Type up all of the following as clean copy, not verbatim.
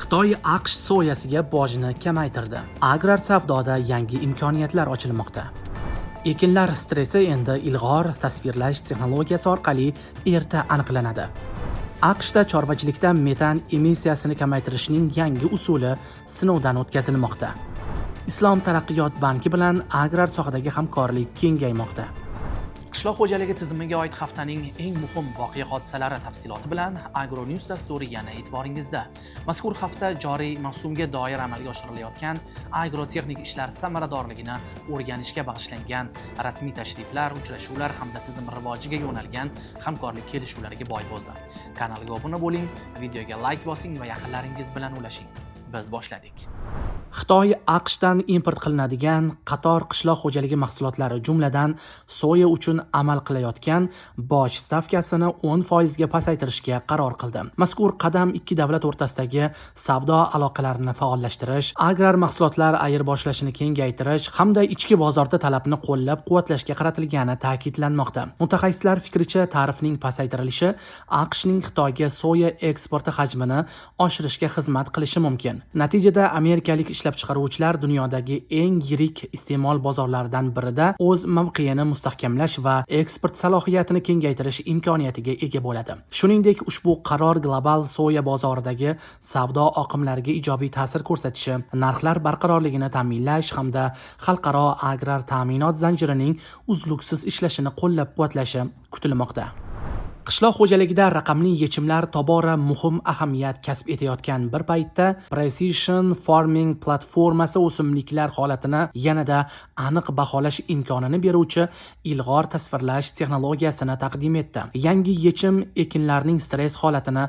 Xitoy AQSh soyasiga bojni kamaytirdi. Agrar savdoda yangi imkoniyatlar ochilmoqda. Ekinlar stressi endi ilg'or tasvirlash texnologiyasi orqali erta aniqlanadi. AQShda chorvachilikda metan emissiyasini kamaytirishning yangi usuli sinovdan o'tkazilmoqda. Islom taraqqiyot banki bilan agrar sohadagi hamkorlik kengaymoqda. Qishloq xo'jaligi tizimiga oid haftaning eng muhim voqea hodisalari tafsiloti bilan Agro News dasturi yana e'tiboringizda. Mazkur hafta joriy mavsumga doir amalga oshirilayotgan agrotexnik ishlar samaradorligini o'rganishga bag'ishlangan rasmiy tashriflar, uchrashuvlar hamda tizim rivojiga yo'nalgan hamkorlik kelishuvlariga boy bo'ldi. Kanalga obuna bo'ling, videoga layk bosing va yaqinlaringiz bilan ulashing. Biz boshladik. Xitoy AQShdan import qilinadigan qator qishloq xo'jaligi mahsulotlari, jumladan soya uchun amal qilayotgan boj stavkasini 10% ga pasaytirishga qaror qildi. Mazkur qadam ikki davlat o'rtasidagi savdo aloqalarini faollashtirish, agrar mahsulotlar ayirboshlashini kengaytirish hamda ichki bozorda talabni qo'llab-quvvatlashga qaratilgani ta'kidlanmoqda. Mutaxassislar fikricha, tarifning pasaytirilishi AQShning Xitoyga soya eksporti hajmini oshirishga xizmat qilishi mumkin. Natijada amerikalik ishlab chiqaruvchilar dunyodagi eng yirik iste'mol bozorlaridan birida o'z mavqeini mustahkamlash va eksport salohiyatini kengaytirish imkoniyatiga ega bo'ladi. Shuningdek, ushbu qaror global soya bozoridagi savdo oqimlariga ijobiy ta'sir ko'rsatishi, narxlar barqarorligini ta'minlash hamda xalqaro agrar ta'minot zanjirining uzluksiz ishlashini qo'llab-quvvatlashi kutilmoqda. Qishloq xo'jaligida raqamli yechimlar tobora muhim ahamiyat kasb etayotgan bir paytda, Precision Farming platformasi o'simliklar holatini yanada aniq baholash imkonini beruvchi ilg'or tasvirlash texnologiyasini taqdim etdi. Yangi yechim ekinlarning stress holatini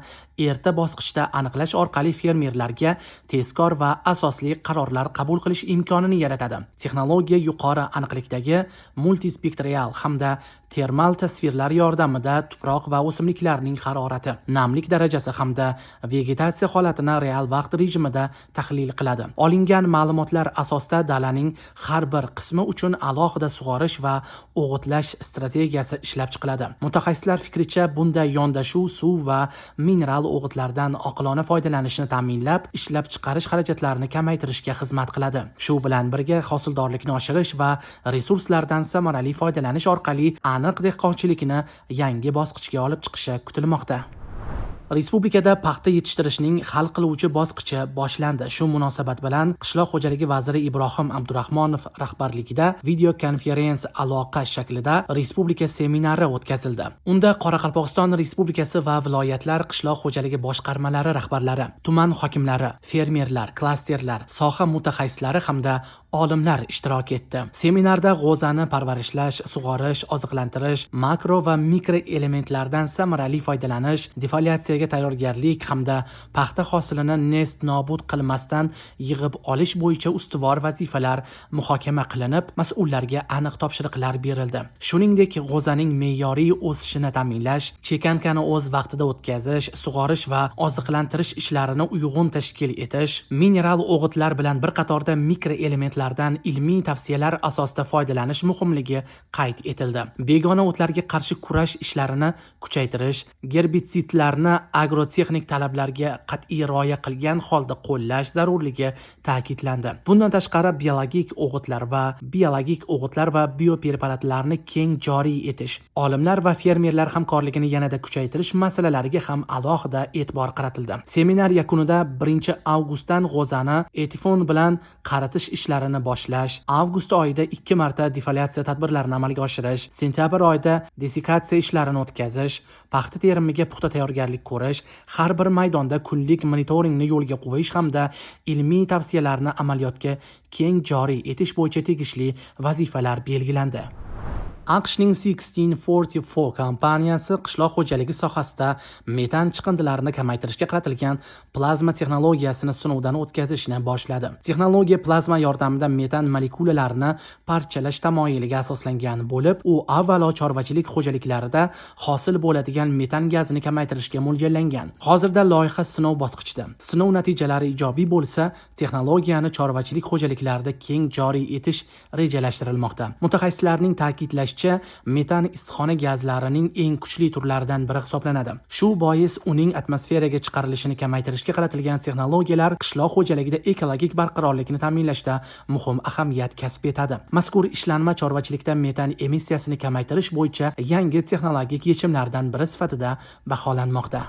erta bosqichda aniqlash orqali fermerlarga tezkor va asosli qarorlar qabul qilish imkonini yaratadi. Texnologiya yuqori aniqlikdagi multispektral hamda termal tasvirlar yordamida tuproq va o'simliklarning harorati, namlik darajasi hamda vegetatsiya holatini real vaqt rejimida tahlil qiladi. Olingan ma'lumotlar asosida dalaning har bir qismi uchun alohida sug'orish va o'g'itlash strategiyasi ishlab chiqiladi. Mutaxassislar fikricha, bunday yondashuv suv va mineral o'g'itlardan oqilona foydalanishni ta'minlab, ishlab chiqarish xarajatlarini kamaytirishga xizmat qiladi. Shu bilan birga hosildorlikni oshirish va resurslardan samarali foydalanish orqali aniq dehqonchilikni yangi bosqichga olib chiqishi kutilmoqda. Respublikada paxta yetishtirishning hal qiluvchi bosqichi boshlandi. Shu munosabat bilan qishloq xo'jaligi vaziri Ibrohim Abdurahmonov rahbarligida video konferens aloqa shaklida respublika seminari o'tkazildi. Unda Qoraqalpog'iston Respublikasi va viloyatlar qishloq xo'jaligi boshqarmalari rahbarlari, tuman hokimlari, fermerlar, klasterlar, soha mutaxassislari hamda olimlar ishtirok etdi. Seminarda g'o'zani parvarishlash, sug'orish, oziqlantirish, makro va mikro elementlardan samarali foydalanish, defoliatsiyaga tayyorgarlik hamda paxta hosilini nest nobud qilmasdan yig'ib olish bo'yicha ustuvor vazifalar muhokama qilinib, mas'ullarga aniq topshiriqlar berildi. Shuningdek, g'o'zaning me'yoriy o'sishini ta'minlash, chekankani o'z vaqtida o'tkazish, sug'orish va oziqlantirish ishlarini uyg'un tashkil etish, mineral o'g'itlar bilan bir qatorda mikroelementlardan ilmiy tavsiyalar asosida foydalanish muhimligi qayd etildi. Begona o'tlarga qarshi kurash ishlarini kuchaytirish, gerbitsidlarni agrotexnik talablarga qat'iy rioya qilgan holda qo'llash zarurligi ta'kidlandi. Bundan tashqari, biologik o'g'itlar va biopreparatlarni keng joriy etish, olimlar va fermerlar hamkorligini yanada kuchaytirish masalalariga ham alohida e'tibor qaratildi. Seminar yakunida 1 avgustdan g'o'zani etifon bilan qaritish ishlarini boshlash, avgust oyida ikki marta defoliatsiya tadbirlarini amalga oshirish, sentyabr oyida desikatsiya ishlarini o'tkazish, paxta terimiga puxta tayyorgarlik ko'rish, har bir maydonda kunlik monitoringni yo'lga qo'yish hamda ilmiy tavsiyalarni amaliyotga keng joriy etish bo'yicha tegishli vazifalar belgilandi. AQShning 1644 kompaniyasi qishloq xo'jaligi sohasida metan chiqindilarini kamaytirishga qaratilgan plazma texnologiyasini sinovdan o'tkazishni boshladi. Texnologiya plazma yordamida metan molekulalarini parchalash tamoyiliga asoslangan bo'lib, u avvalo chorvachilik xo'jaliklarida hosil bo'ladigan metan gazini kamaytirishga mo'ljallangan. Hozirda loyiha sinov bosqichida. Sinov natijalari ijobiy bo'lsa, texnologiyani chorvachilik xo'jaliklarida keng joriy etish rejalashtirilmoqda. Mutaxassislarning ta'kidlashicha, Ta'kidlanishicha, metan issiqxona gazlarining eng kuchli turlaridan biri hisoblanadi. Shu bois uning atmosferaga chiqarilishini kamaytirishga qaratilgan texnologiyalar qishloq xo'jaligida ekologik barqarorlikni ta'minlashda muhim ahamiyat kasb etadi. Mazkur ishlanma chorvachilikda metan emissiyasini kamaytirish bo'yicha yangi texnologik yechimlardan biri sifatida baholanmoqda.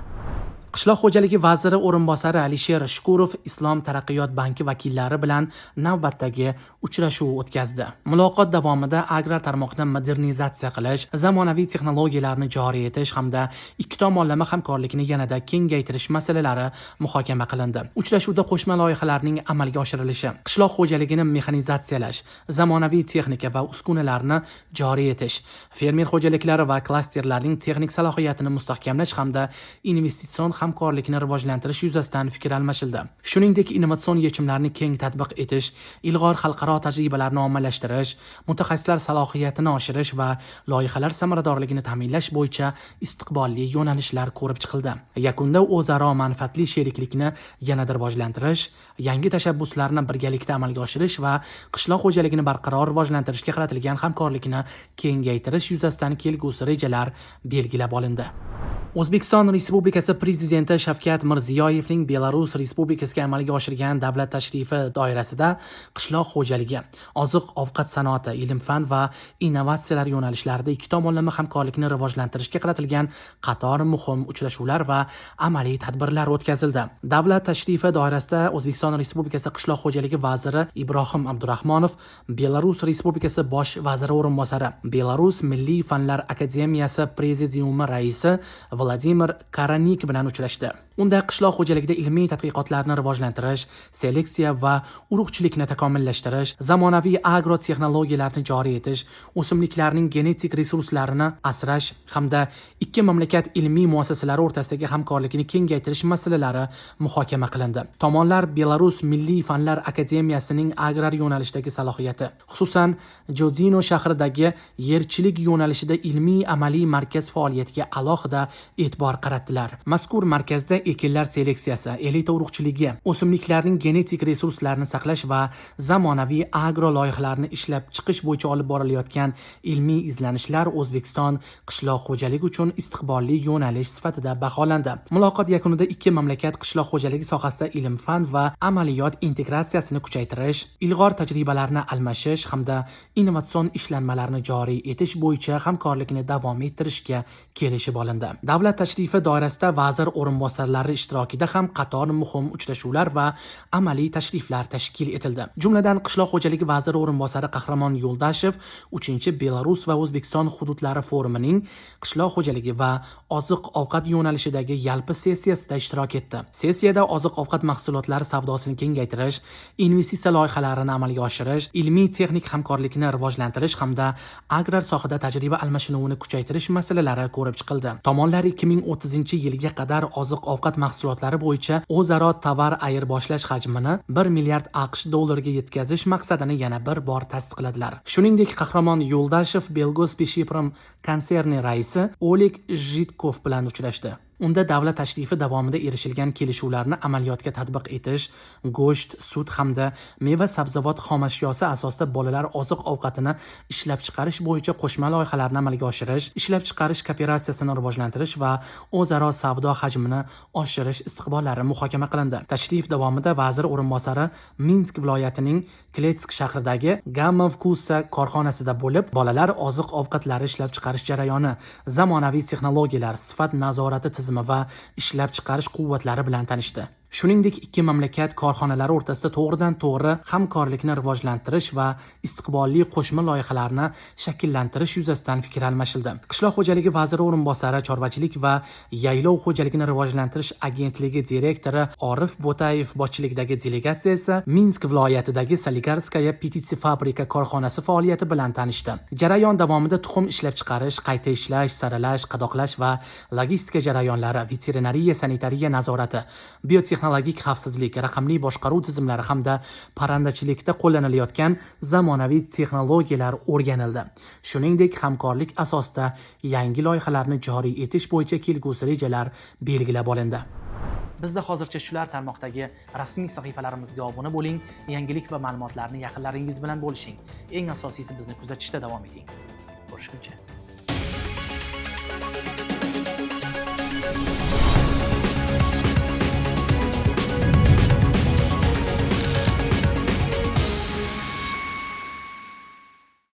Qishloq xo'jaligi vaziri o'rinbosari Alisher Shukurov Islom taraqqiyot banki vakillari bilan navbatdagi uchrashuv o'tkazdi. Muloqot davomida agrar tarmoqni modernizatsiya qilish, zamonaviy texnologiyalarni joriy etish hamda ikki tomonlama hamkorlikni yanada kengaytirish masalalari muhokama qilindi. Uchrashuvda qo'shma loyihalarning amalga oshirilishi, qishloq xo'jaligini mexanizatsiyalash, zamonaviy texnika va uskunalarni joriy etish, fermer xo'jaliklari va klasterlarning texnik salohiyatini mustahkamlash hamda investitsion hamkorlikni rivojlantirish yuzasidan fikr almashildi. Shuningdek, innovatsion yechimlarni keng tatbiq etish, ilg'or xalqaro tajribalarni ommalashtirish, mutaxassislar salohiyatini oshirish va loyihalar samaradorligini ta'minlash bo'yicha istiqbolli yo'nalishlar ko'rib chiqildi. Yakunda o'zaro manfaatli sheriklikni yanada rivojlantirish, yangi tashabbuslarni birgalikda amalga oshirish va qishloq xo'jaligini barqaror rivojlantirishga qaratilgan hamkorlikni kengaytirish yuzasidan kelgusi rejalar belgilab olindi. O'zbekiston Respublikasi Prezidenti Shavkat Mirziyoyevning Belarus Respublikasiga amalga oshirgan davlat tashrifi doirasida qishloq xo'jaligi, oziq-ovqat sanoati, ilm-fan va innovatsiyalar yo'nalishlarida ikki tomonlama hamkorlikni rivojlantirishga qaratilgan qator muhim uchrashuvlar va amaliy tadbirlar o'tkazildi. Davlat tashrifi doirasida O'zbekiston Respublikasi Qishloq xo'jaligi vaziri Ibrohim Abdurahmonov Belarus Respublikasi Bosh vaziri o'rinbosari, Belarus Milliy fanlar akademiyasi prezidiumi raisi Vladimir Karanik bilan uchrashdi. Unda qishloq xo'jaligida ilmiy tadqiqotlarni rivojlantirish, seleksiya va urug'chilikni takomillashtirish, zamonaviy agrotexnologiyalarni joriy etish, o'simliklarning genetik resurslarini asrash hamda ikki mamlakat ilmiy muassasalari o'rtasidagi hamkorlikni kengaytirish masalalari muhokama qilindi. Tomonlar Belarus Milliy fanlar akademiyasining agrar yo'nalishdagi salohiyati, xususan Jodino shahridagi yerchilik yo'nalishida ilmiy amaliy markaz faoliyatiga alohida e'tibor qaratdilar. Mazkur markazda ekinlar seleksiyasi, elita urug'chiligi, o'simliklarning genetik resurslarini saqlash va zamonaviy agro loyihalarni ishlab chiqish bo'yicha olib borilayotgan ilmiy izlanishlar O'zbekiston qishloq xo'jaligi uchun istiqbolli yo'nalish sifatida baholandi. Muloqot yakunida ikki mamlakat qishloq xo'jaligi sohasida ilm-fan va amaliyot integratsiyasini kuchaytirish, ilg'or tajribalarni almashish hamda innovatsion ishlanmalarni joriy etish bo'yicha hamkorlikni davom ettirishga kelishib olindi. Davlat tashrifi doirasida vazir o'rinbosarlari ishtirokida ham qator muhim uchrashuvlar va amaliy tashriflar tashkil etildi. Jumladan, Qishloq xo'jaligi vaziri o'rinbosari Qahramon Yo'ldashev 3-Belarus va O'zbekiston hududlari forumining qishloq xo'jaligi va oziq-ovqat yo'nalishidagi yalpi sessiyasida ishtirok etdi. Sessiyada oziq-ovqat mahsulotlari savdosini kengaytirish, investitsiya loyihalarini amalga oshirish, ilmiy texnik hamkorlikni rivojlantirish hamda agrar sohada tajriba almashinuvini kuchaytirish masalalari ko'rib chiqildi. Tomonlar 2030-yilga qadar oziq-ovqat mahsulotlari bo'yicha o'zaro tovar ayirboshlash hajmini 1 milliard AQSh dollariga yetkazish maqsadini yana bir bor tasdiqladilar. Shuningdek, Qahramon Yo'ldashev Belgos Pishiprom konserni raisi Oleg Jitkov bilan uchrashdi. Unda davlat tashrifi davomida erishilgan kelishuvlarni amaliyotga tatbiq etish, go'sht, sut hamda meva-sabzavot xomashyosi asosida bolalar oziq-ovqatini ishlab chiqarish bo'yicha qo'shma loyihalarni amalga oshirish, ishlab chiqarish kooperatsiyasini rivojlantirish va o'zaro savdo hajmini oshirish istiqbollari muhokama qilindi. Tashrif davomida vazir o'rinbosari Minsk viloyatining Kletsk shahridagi Gamma Vkusa korxonasida bo'lib, bolalar oziq-ovqatlari ishlab chiqarish jarayoni, zamonaviy texnologiyalar, sifat nazorati tizimi va ishlab chiqarish quvvatlari bilan tanishdi. Shuningdek, ikki mamlakat korxonalari o'rtasida to'g'ridan-to'g'ri hamkorlikni rivojlantirish va istiqbolli qo'shma loyihalarni shakllantirish yuzasidan fikr almashildi. Qishloq xo'jaligi vaziri o'rinbosari, chorvachilik va yaylov xo'jaligini rivojlantirish agentligi direktori Orif Bo'tayev boshchiligidagi delegatsiya esa Minsk viloyatidagi Soligarskaya птицефабрика korxonasi faoliyati bilan tanishdi. Jarayon davomida tuxum ishlab chiqarish, qayta ishlash, saralash, qadoqlash va logistika jarayonlari, veterinariya sanitariya nazorati, biotexnologik xavfsizlik, raqamli boshqaruv tizimlari hamda parrandachilikda qo'llanilayotgan zamonaviy texnologiyalar o'rganildi. Shuningdek, hamkorlik asosida yangi loyihalarni joriy etish bo'yicha kelgusi rejalar belgilab olindi. Bizda hozircha shular. Tarmoqdagi rasmiy sahifalarimizga obuna bo'ling, yangilik va ma'lumotlarni yaqinlaringiz bilan bo'lishing. Eng asosiysi, bizni kuzatishda davom eting. Ko'rishguncha.